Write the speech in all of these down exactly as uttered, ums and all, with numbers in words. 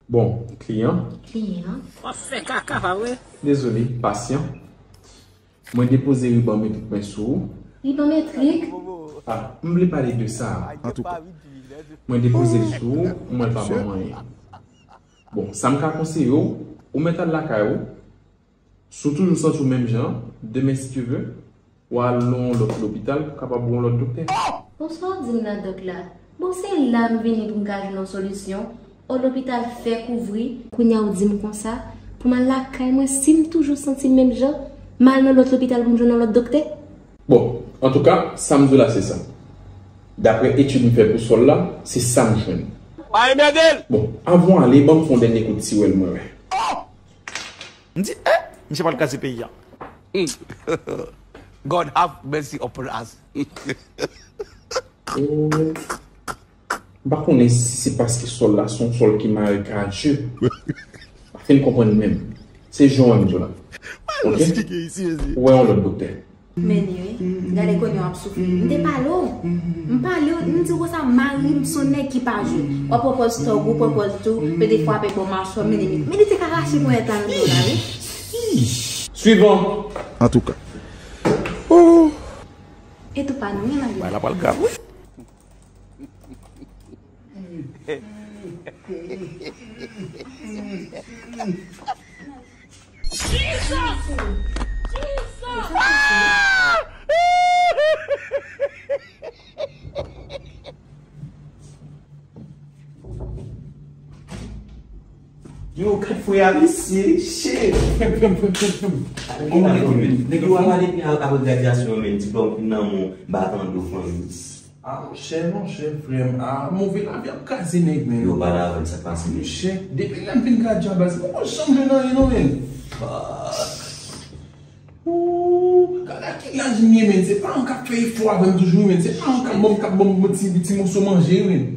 Bon, kliyan. Kliyan. W ap fè kaka, pa vre? Dezole, pasyan. Mwen depoze riban metrik mwen sou ou. Riban metrik? Ah, m vle pale de sa. Antouka. Mwen depoze l sou ou, mwen pa ban mwen anyen. Bon, sa m ka konseye w, ou mèt al lakay ou. Si w toujou santi w menm jan, demen si Dye ve, w a al nan yon lòt lopital pou kapab wè yon lòt doktè. Bon, sa w di m la, dòk la? Bon, se la m vini pou m ka jwenn yon solisyon. O lopital fèk ouvri. Kounye a w di m konsa, pou m al lakay mwen, si m toujou santi m menm jan, m al nan lòt lopital pou m jwenn yon lòt doktè? Bon, antouka, sa m di w la se sa. Daprè etid m fè pou sòl la, se sa m jwenn. Pa enmède l! Bon, avan w ale, ban m fè yon dènye kout siwèl mwen wè. M di, eh, misye pral kraze peyi a. God have mercy upon us. Oh. M pa konnen si se paske sòl la se yon sòl ki marekajye. M pa fin konprann menm. Se jan w wè m di w la. Ok? Ou wè yon lòt doktè. Men wi, gade kounye w ap soufri. M te pale w. M pale w, m di w konsa, mari m se yon nèg ki pa jwe. W ap pran pòz tòg ou, pran pòz tou, mete frape bò machwè, men li, men li te ka rache ponyèt la nan men w la, wi. Suivant. Antouka. Oh. E tou pa nou, men lage. Bagay la pral grav, wi. Jesus! Jesus! Ah! Yo, kat fwe a, mesye, shit. Frè m, frè m, frè m, frè m, frè m. Kòman nèg yo, men? Nèg yo pale depi apre gradyasyon, men diplòm fin nan men w, bat an do fanmi. Ah, monchè, monchè, frè m. Ah, move lavi ap kraze nèg, men. Yo pale avè m, sa k pase, men. Monchè, depi lè m fin gradye a, baz, m poko janm jwenn anyen, non, men. Ooh, gade a ki laj m ye, men. Se paran k ap fè efò avè m toujou, men. Se paran k ap ban m, k ap ban m ti, ti moso manje, men.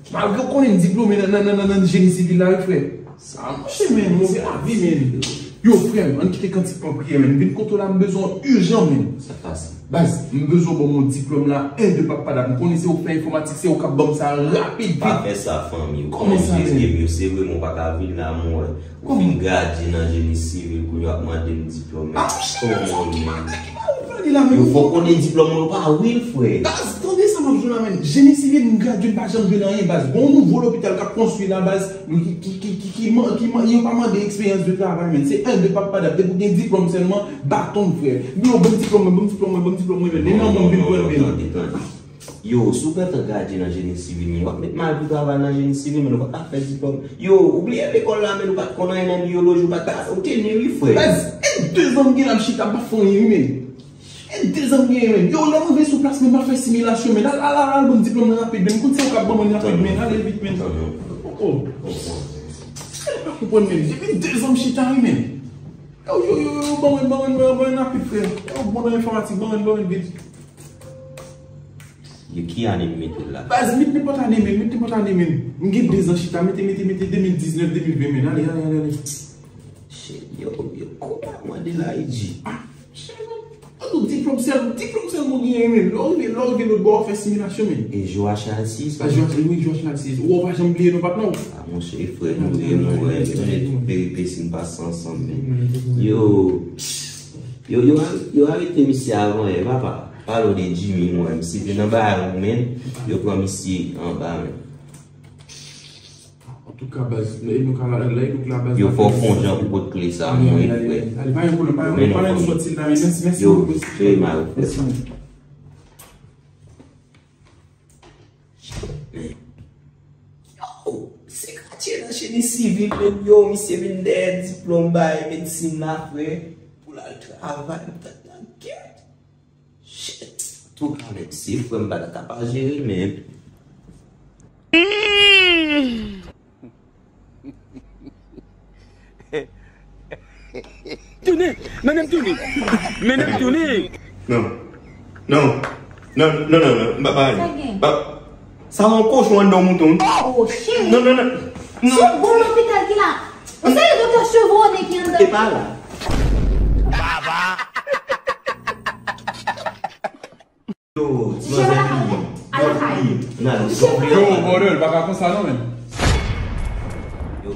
Malgre w konnen m diplome nan, nan, nan, nan, nan jeni sivil la, wi, frè. Sa, monchè, men, move lavi, men. Yo, frè m, ann kite kantik lan priyè, men. M vin kote w la, m bezwen w ijan, men. Sa pase. Baz, m bezwen w ban m yon diplòm la, en de papada. M konnen se ou k fè enfòmatik, se ou k ap ban m sa rapid, vit. Pa fè sa, fanmi. Ou konnen Jezi gen m yo, se vre, men w pa ka vin la, mwen. Ou fin gradye nan jeni sivil, kounye a w ap mande m diplòm, men. Ah, monchè, men, sa ki pa, ki pa ou pale la, men. Yo fòk konnen diplòm mwen pa real, frè. Baz, tande sa m ap di w la, men. Jeni sivil, m gradye, m pa janm jwenn anyen, baz. Gon nouvo lopital k ap konstwi la, baz. Ki, ki, ki, ki, ki man-, ki man-, yo pa mande eksperyans de travay, men. Se en de papada. Depi w gen diplòm sèlman, baton m, frè. Yo, ban m diplòm mwen, ban m diplòm mwen, ban m diplòm mwen, men. Li nan men w, vin pran l, men. Tande, tande. Yo, si w gentan gradye nan jeni sivil, men w ap met mal pou travay nan jeni sivil, men ou pa ka fè diplòm. Yo, ou bliye lekòl la, men ou pa t konn anyen nan biyoloji, ou pa t ka, ou te ni, wi, frè. Baz, e de zan m gen la m chita, m pa fè anyen, wi, men. E de zan m genyen, men. Yo, lè m rive sou plas, men m ap fè similasyon, men. Al, al, al, al, ban m diplòm nan rapid, men. M konn se ou k ap ban mwen rapid, men. Ale vit, men. Oh, oh. Ou pa konprann, men. Depi de zan m chita, wi, men. Yo, yo, yo, yo, ban mwen, ban mwen, ban mwen rapid, frè. Yo, bon nan enfòmatik, ban mwen, ban mwen vit. Yo, ki ane m mete l la? Baz, met nenpòt ane, men, met nenpòt ane, men. M gen de zan chita, mete, mete, mete, de mil diznèf, de mil ven, men. Ale, ale, ale, ale. Shit, yo, yo, kounya mande la, Iji. Ah, shit, man. An tou diplòm sèl, diplòm sèl moun genyen, men. Lè w rive, lè w rive lòt bò, w ap fè similasyon, men. E Joachim Alcius? Ah, Joachim, wi, Joachim Alcius. Ou pa janm bliye non, patnè w. Ah, monchè, frè, nou ye, nou wè, nou tout peripesi n pase ansanm, men. Yo, yo, yo, yo arete misye avan yè, papa. Pale w de Jimmy, mwen, misye te nan bagay, men, yo pran misye anba, men. Antouka, baz, lè nou ka la, lè nou ka la, baz. Yo fè w fè yon jan pou pot kle sa, mwen, frè. Ale, pa gen pwoblèm, pa gen pwoblèm, pa gen pwoblèm, sòti la, men mèsi, mèsi. Yo, fè mal, frè. Mèsi. Yo, se katye nan jeni sivil, men yo, misye vin dèyè diplòm bay medsin la, frè, pou l al travay, m t ap nan gè. Shit. Antouka, men, si frè m pa ta ka pa jere, men. Tounen! Mennen m tounen! Mennen m tounen! Non. Non. Non, non, non, non. M pa, pa ale. Sa gen? Pa, sa yon kochon anndan yon mouton. Oh, shit! Non, non, non. Non. Se yon bon lopital ki la. Ou se yon doktè chevronné ki anndan. E pa la. Baba. Yo, ti manzè vini. Al lakay. Yo, brother, l pa ka konsa non, men. Yo,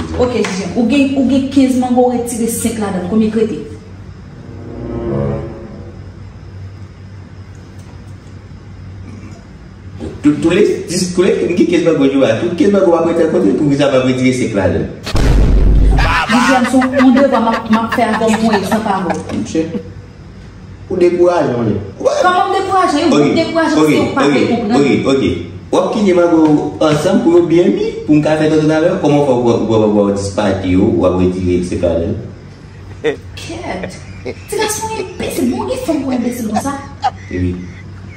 vle di. Ok, Jijè, ou gen, ou gen kenz mango, ou retire senk ladan l, konbyen k rete? Tout, tout les, dis, tout les, m gen kenz mango yo a. Tout kenz mango w ap retire kote, poukisa m ap retire senk ladan l? Jijè, se yon devwa m ap, m ap fè avè w pou egzanp avè w. Monchè, ou dekourajan, wi. Kòman m dekourajan? Ou dekourajan paske ou pa vle konprann. Ok, ok, ok. W ap kenbe mango ansanm pou yo byen mi, pou m ka fè tòtòt avè w? Kòman w fè w, w, w, w dispaket yo, w ap retire senk ladan l? Kèt! Ti gason enbesil, bon, gen fanm pou enbesil konsa? Epi,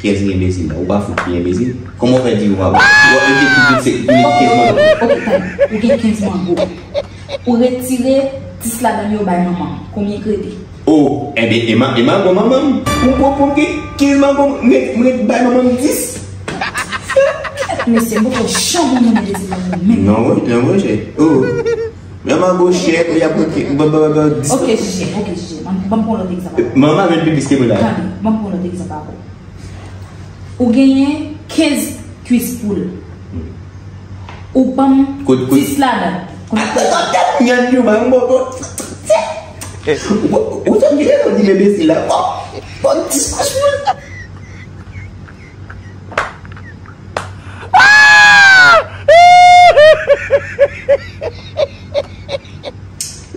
kiyès ki enbesil la? Ou pa fout ki enbesil? Kòman w fè di ou pa, w ap mete tout, tout se, tout kenz mango? Ok, ok, tann. Ou gen kenz mango. Ou retire dis ladan yo bay manman. Konbyen k rete? Oh, enben, e ma, e mango manman m? Ou pran, pran ke kenz mango, m ret, m ret bay manman m dis? Mesye, m poko janm wè moun mete ti blan nan menm. Non, wi, non, wi, cheri. Oh. Menm an gwo chè, pou y ap rete. Ba, ba, ba, ba, dis- Ok, Jije, ok, Jije. Ban m pran lòt egzanp ankò. Manman vin pi plis ke mwen la. Tande, ban m pran lòt egzanp ankò. Ou genyen kenz kwis poul. Ou ban m dis ladan. Kot, kot? Nyan yo, ba, bon, bon. Ou, ou, ou, ou, ou, ou, enbesil la. Bon, bon, dis kwis poul.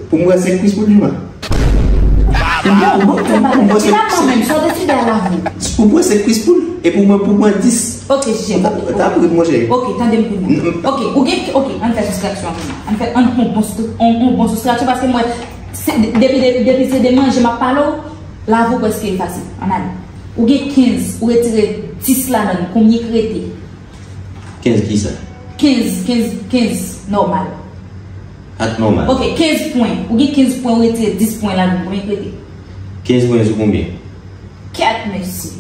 Pou mwen, se kwis poul, Juma. Pou mwen, se kwis poul. Pou mwen, se kwis poul. E pou mwen, pou mwen, dis. Ok, Jije. Ta, ta pri, monchè. Ok, tande m kounye a. Ok, ou gen, ok, ann fè soustraksyon kounye a. Ann fè, ann pran bon, on, on bon soustraksyon, paske mwen, se, depi, depi, depi se de manje m ap pale w, lavi w prèske efase. Ann ale. Ou gen kenz, ou retire dis ladan l, konbyen k rete? Kenz kisa? Kenz, kenz, kenz nòmal. Ak nòmal. Ok, kenz pwen. Ou gen kenz pwen, ou retire dis pwen ladan l, konbyen k rete? Kenz pwen sou konbyen? Kèt, mesye.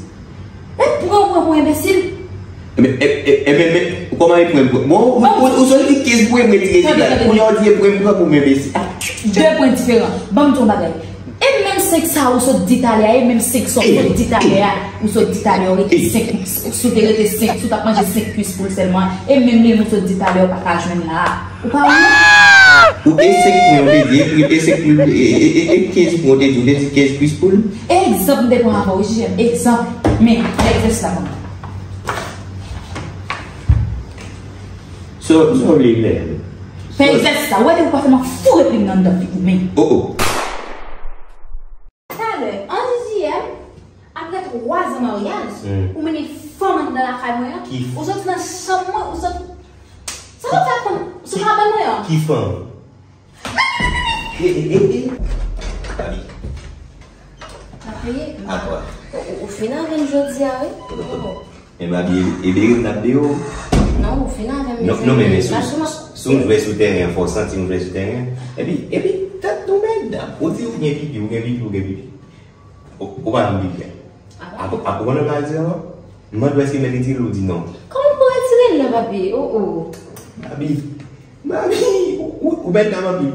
E pwen, pwen, pwen, enbesil. Ebyen, e, e, ebyen, men, kòman e pwen, pwen? Bon, ou, ou, ou sot di kenz pwen, mwen di kenz pwen. Kounye a ou di e pwen, pwen, pwen, mwen, enbesil. De pwen diferan. Ban m di w yon bagay. E menm senk sa ou sot di talè a, e menm senk sa ou sot di talè a, ou sot di talè a, ou rete senk, si w te rete senk, si w t ap manje senk kwis poul sèlman, e menm li menm ou sot di talè a, ou pa ka jwenn la a. Ou pa wè? Ou te senk pwen, ou te di, e, e, e, e, e kenz pwen, ou te di, ou te di kenz kwis poul. E egzanp m te pran avè w, Jijèm, egzanp. Men, fè egzèsis la pou mwen. So, so w vle klè. Fè egzèsis la, ou wè depi w pa fè m ap foure plim nan anndan figi w, men. Oh, oh. Talè, an Jijèm, apre twa zan maryaj, ou mennen fanm anndan lakay mwen an, ou soti nan chanm mwen, ou soti. Sa w ap fè ak fanm sou kabann mwen an? Ki fanm? E, e, e, e. Babi. Papi. Apa? Ou, ou, ou fin avè m jodi a, wi. Oh. Men Babi, e, e bere m t ap bere w. Non, ou fin avè m, non, mezanmi. Non, men, men, si, si w jwe sou teren an, fò w santi m jwe sou teren an. Epi, epi, tèt tonbe anndan. Ou di ou gen pipi, ou gen pipi, ou gen pipi. Ou, ou pa nan Bib la. Apa, apa, ou konn anpil di ankò? M mande w èske m mèt retire l, ou di non. Kòman pou retire l la, papi? Oh, oh. Babi, Babi, ou, ou, ou mèt dam anpil.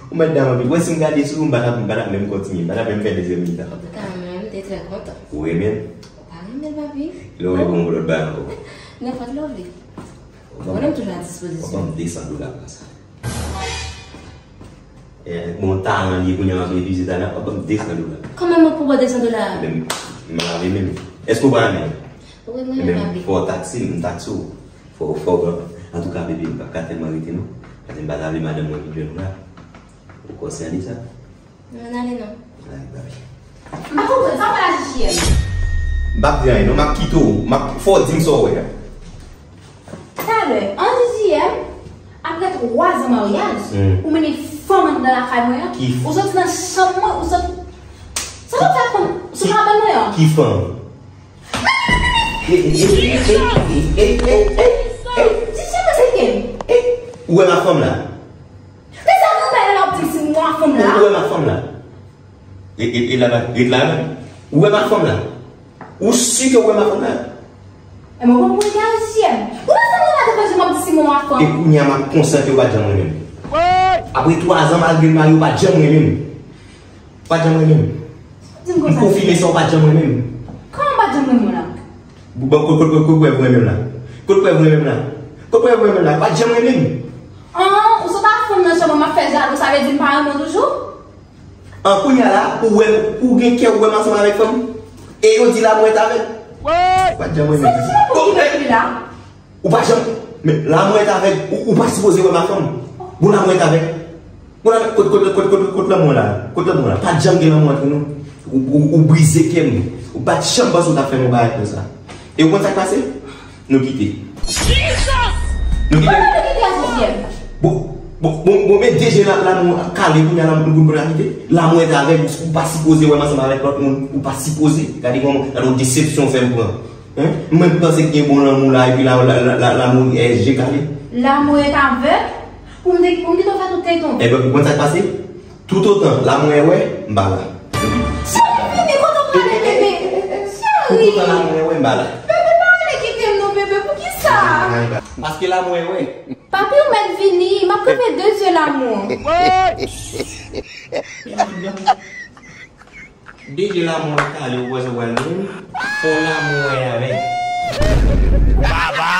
Ou mèt dam anpil. Wè, si m gade sou ou, m pa t ap, m pa t ap menm kontinye. M pa t ap menm fè dezyèm mitan. Antouka, mwen, m te trè kontan. Ou renmen l? Ou pa renmen l, papi? Lè w vle pou m lòt bagay ankò. Nenpòt lè w vle. Mwen menm toujou a dispozisyon. Ou ban m de san dola konsa. E, bon, talan li ye, kounye a m ap epuize talan, w ap ban m de san dola. Kòman mwen pou ba w de san dola? Ebyen, m, m lave men m. Èske w pa renmen l? Wi, mwen renmen l, papi. Ebyen, fò w taksi m, m taksi w. Fò, fò w, antouka, bebe, m p ap ka tèlman rete, non. Paske m pa ta vle madanm mwen vin jwenn ou la. Ou konsyan de sa? Ann ale non. Ann ale, papi. M pa konprann, sa w fè la, Jijiyèm? M p ap di anyen, non, m ap kite w. M ap, fò w di m sa w wè a. Talè, an Jijiyèm, apre twa zan maryaj, ou mennen fanm anndan lakay mwen an, ou soti nan chanm mwen, ou soti. Sa w ap fè ak fanm sou kabann mwen an? Ki fanm? Ey, ey, ey, ey, ey, ey, ey, ey. Jijiyèm, esplike m. Ey, ou wè m ak fanm la? Men sa nou bay la, w ap di m si m wè fanm la? Ou, ou wè m ak fanm la? E, e, e la, ret la menm. Ou wè m ak fanm la? Ou si ke ou wè m ak fanm la? E mwen konn pou l te Ayisyen. Ou pa sanble la devan je m ap di si m wè fanm. E kounye a m ap konstaté ou pa t janm renmen m. Apre twa zan, malgre m marye, ou pa t janm renmen m. Ou pa t janm renmen m. Di m konsa. M konfime sa, ou pa t janm renmen m. Kòman ou pa t janm renmen mwen la? Bon, kote, kote, kote, kote prèv ou renmen m la? Kote prèv ou renmen m la? Kote prèv ou renmen m la? Ou pa t janm renmen m. An, ou sot ak fanm nan chanm mwen, m ap fè jalou, sa vle di m pa renmen w toujou? An, kounye a la, ou wè, ou gen kè ou wè m ansanm avèk fanm? E yo di lanmou est aveugle. Ou pa t janm renmen m. Sa se pou ki mèt li la? Ou pa janm, men lanmou est aveugle, ou, ou pa sipoze wè m ak fanm. Bon, lanmou est aveugle. Bon, lanmou, kot, kot, kot, kot, kot lanmou an la? Kot lanmou an la? Pa t janm gen lanmou ant nou, non. Ou, ou, ou brize kè m. Ou pa t janm panse ou t ap fè m yon bagay konsa. E ou konn sa k pase? Nou kite. Nou kite. Bon, bon, bon, bon, men deja la, lanmou kale, kounye a lanmou, nou konn kite. Lanmou est aveugle, ou pa sipoze wè m ansanm avèk lòt moun, ou pa sipoze. Gade kòman, gade yon desepsyon w fè m pran. Hein? Mwen panse k gen bon lanmou la, epi la, la, la, la, lanmou, eh, je kale. L'amour est aveugle? Pou m te, pou m kite w fè tout tenten. Enben, ou konn sa k pase? Toutotan lanmou est wè, m pa la. Cheri, kote w prale, bebe? Cheri. Toutotan lanmou est wè, m pa la. Bebe, pa ale kite m non, bebe. Poukisa? Paske lanmou e wè. Papi, ou mèt vini, m ap kanpe de zye lanmou. De zye lanmou an kale, ou panse w pral jwenn? Fò lanmou wè avè. Baba!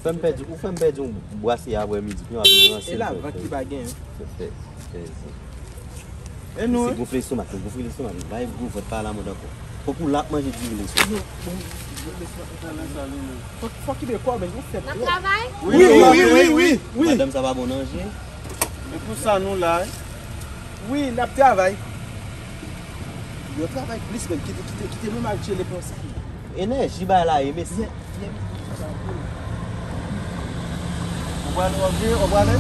Ou fè m pèdi, ou fè m pèdi yon bwase aprè midi, pi w ap vin ranse. E la, vant ki pa genyen. Fè, fè, fè, fè. E nou, se gonfle lestomak, gonfle lestomak. Bay gwo vant pa la mòd ankò. Fòk ou la ap manje diri lestomak. Fòk, fòk kite kò, men ou fè twòp. N ap travay? Wi, wi, wi, wi, wi. Madanm sa pa bon nan je. E pou sa nou la, wi. Wi, n ap travay. Yo travay plis menm, kite, kite, kite nou mal tchele konsa. Enèji bay la ye, mesye. Ou prale, ou prale?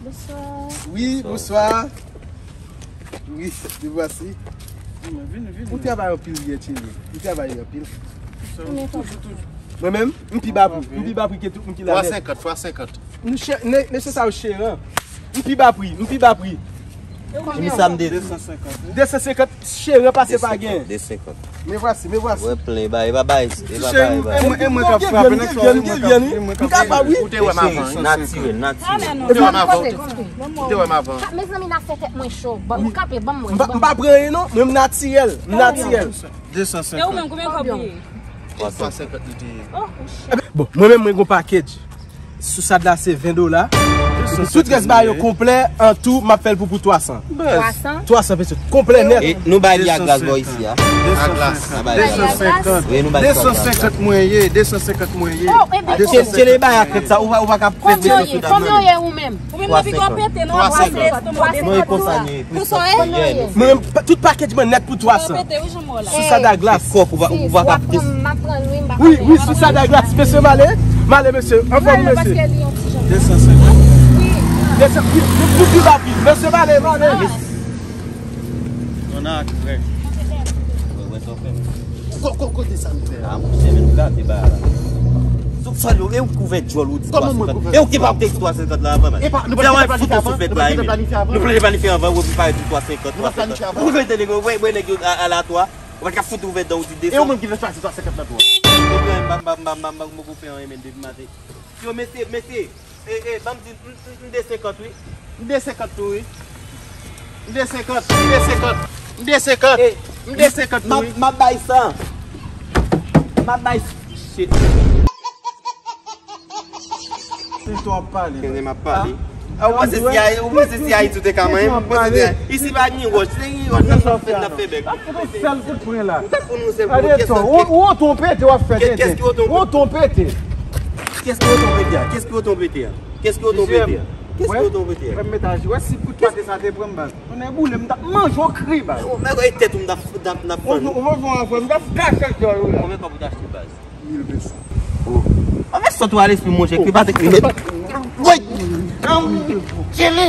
Bonsoir. Wi, bonswa. Wi, me vwasi. Vini, vini. Ou travay anpil yè, tchele. Ou travay anpil. Mwen menm, m pi ba pri. M pi ba pri ke tout moun ki la nèt. Twa senkant, twa senkant. M chè, ne, mesye sa yo cheran. M pi ba pri, m pi ba pri. Jimmy Sam de san senkant. De san senkant, cheran pase pa gen. De san senkant. Me vwasi, me vwasi. Wè plen, e pa, e pa bay, e pa bay, e pa bay. E mwen, e mwen k ap frape nan kò, e mwen k ap, e mwen k ap frape. M kapab, wi. Ou te wè m avan, wi. Natirèl, natirèl. Ou te wè m avan, ou te, ou te wè m avan. Mezanmi, n ap fè tèt mwen cho. Ban m kanpe, ban m wè. M pa, m pa pran anyen non, mwen m natirèl, m natirèl. De san senkant. E ou menm, konbyen kòb li ye? Twa senkant li te ye. Oh, oh, shit. Bon, mwen menm mwen gon package. Sousad la se ven dola. Epi tout rès bagay yo konplè, an tou, m ap fè l pou, pou twa san. Twa san? Twa san peso, konplè nèt. E nou bay li a glas bò isi a. A glas. Nou bay li a glas. Wi, nou bay li a glas. De san senkant mwen ye, de san senkant mwen ye. Oh, e byen. Tchele, tchele bay a krèt sa, ou pa, ou pa ka fè de san senkant. Konbyen w ye ou menm? Ou menm nan pi gwo pete, non? Twa senkant. Non, e konsa nou ye. Pou sa ye? Mwen menm, tout package mwen nèt pou twa san. Sousad a glas. Kòk ou pa, ou pa ka plis. Wi, wi, sousad a glas. Mesye, m ale. M ale, mesye. Anfòm, mesye. De san senkant. De san, wi, nou, nou pi rapid. Mesye, m ale, m ale. Yon nan ak frè. Ko-, ko-, kote sa m fè a? Ah, monchè, men nou gate bagay la. Sou fè yo, e ou kouvè djòl ou di twa senkant. E ou ki pa te di twa senkant la avan, man. Epa, nou pa te planifye avan? Nou pa te planifye avan, ou epi pare di twa senkant, twa senkant. Ou kouvè nèg yo, wè, wè nèg yo a, alatwa. Ou pa t ka fout ouvè dan ou di de san. E ou menm ki te chwazi twa senkant la tou? Ou menm, m pa, m pa, m pa, m pa, m pa, m poko fè anyen, men depi maten. Yo, mesye, mesye. E, e, ban m di, m, m, m de senkant, wi. M de senkant tou, wi. M de senkant, m de senkant, m de senkant. E, m de senkant tou, wi. M ap bay sa. M ap bay, shit. Se to ap pale. Kenbe m ap pale. Ah, ou panse si Ay-, ou panse si Ayiti ou te ka manyen? Ou panse si Ay-, isi pa gen wòch, se gen wòch, n ap fè, n ap fè bèk. Ou sèl kout pwen la. Ou tèt pou nou sèl. Gade to, ou, ou tonpete w ap fè tenten. Kès ki ou tonpete? Ou tonpete. Kès ki ou tonpete a? Kès ki ou tonpete a? Kès ki ou tonpete a? Kès ki ou tonpete a? Frè m, mete aji. Wè si kout pate sa te pran m baz. Mwen nan boule, m t ap manje w kri baz. Ou mèt wè tèt ou m t ap, m t ap, m t ap fann. Ou, ou, ou, ou, m t ap kache djòl ou la. Konbyen kòb ou t achte baz? Mil peso. Oh. An men sot ou a lespri monchè, ki pa te kri. Woy! Tchele!